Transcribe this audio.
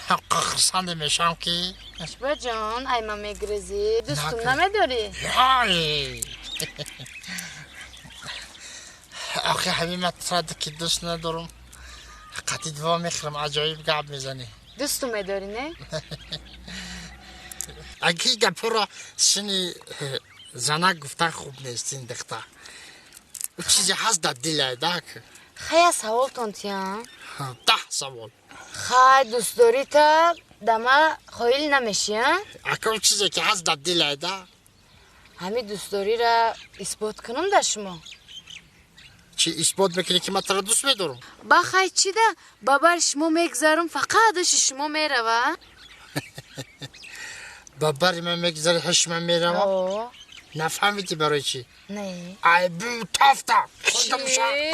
Хурсанде мешавам ки. Чиба, ҷон, ай ма мегрезӣ? Дӯстум Накун. намедорӣ? Ҳай! Охи, ҳамин ма тура ки дӯст надорам, қатъи два мехӯрам, аҷоиб гап мезанӣ. Дӯстум медорӣ, не? Аги гапҳоро сини занак гуфтан хуб нест, ин духта. Ӯ чизе ҳаст дар дилай дак. Хая, саволтон тиям. 10 савол. Хай, дӯстдорита да ма хоил намешӣ, а? Ака, ӯ чизе ки ҳаст дар дилай да. Ҳамин дӯстдориро исбот кунам да шумо. Чӣ исбот мекунӣ, ки ман туро дӯст медорам? Ба хай, чӣ да ба бари шумо мегзарам, фақат ҳуши шумо мерава? Ба бари ман мегзари, ҳуши ман мерава? О. Нафаҳмидӣ барои чӣ? Не. Ай бу тафта худамша. Чӣ?